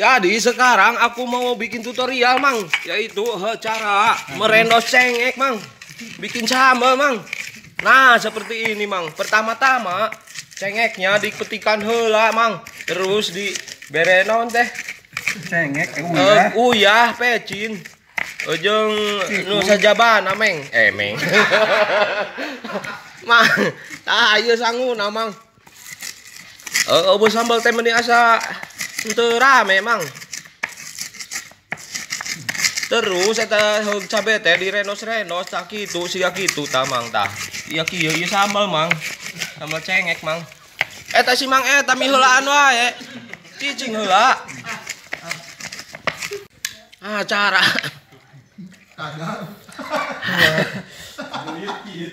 Jadi sekarang aku mau bikin tutorial, Mang, yaitu cara merendos cengek, Mang. Bikin sambal, Mang. Nah, seperti ini, Mang. Pertama-tama cengeknya dipetikan heula, Mang. Terus di bere naon teh? Cengek, uyah. Uyah pecin. Jeung nu sajabana, Meng. Meng. Mang, tah ieu sanguna, Mang. Eueuh sambal teh mending asa henteu rame, Mang. Terus eta heug cabe teh direnos-renos tah kitu siga kitu tah, Mang tah. Ieu kieu ieu sambal, Mang. Sambal cengek, Mang. Eta si Mang eta miheulaan wae. Cicing heula. Ah, cara.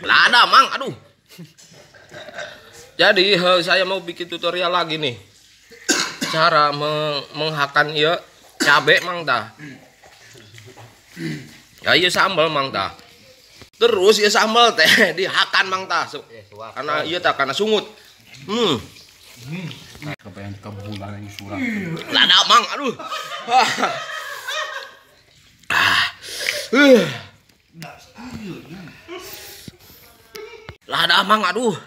Lada, Mang, aduh. Jadi saya mau bikin tutorial lagi nih. Cara menghakan ieu cabe, Mang tah. Ya ieu sambal, Mang tah. Terus ieu sambal teh dihakan, Mang tah. Karena ieu tah karena sungut. Kebayang kebulan yang surat. Lada, Mang, aduh. Lada, Mang, aduh.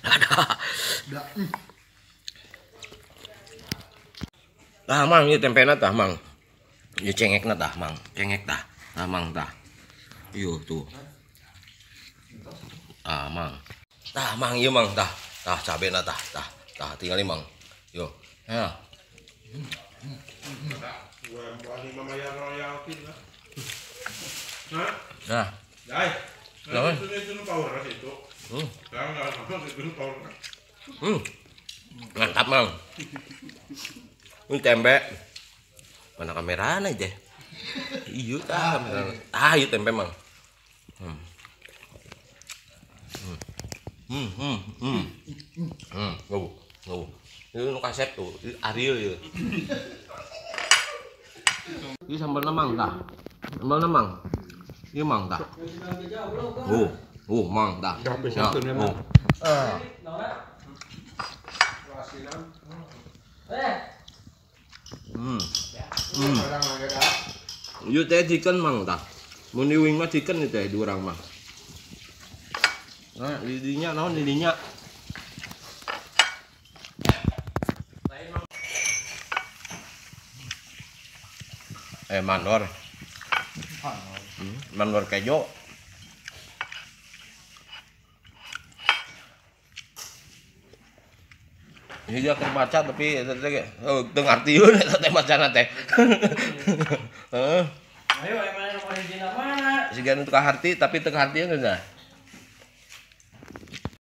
Lada. Tah, Mang, ieu tempena tah, Mang. Ieu cengekna tah, Mang. Cengek tah. Tah, Mang tah. Ieu tuh. Tah, Mang. Tah, Mang, ieu Mang tah. Tah cabena tah, tah. Tah tinggali, Mang. Yo. Ya. Nah. Mantap, Mang. Ini tempe. Mana kameranya aja? Iya tah. Ah, iya tempe, Mang. Ngau. Ini nu kasep tuh, Ariel ya. Ini sambalna, Mang tah. Sambalna, Mang. Ieu Mang tah. Mang tah. Ieu teh chicken, Mang tah. Mun diwing mah chicken ieu teh di urang mah. Nah, lidinya naon lidinya? Mandor. Mandor kejo. Ini dia baca tapi teu ngartieun eta teh macana teh. Heeh. Ayo emang nomor hiji mana? Siga nu kaharti tapi teu kahartieun geus.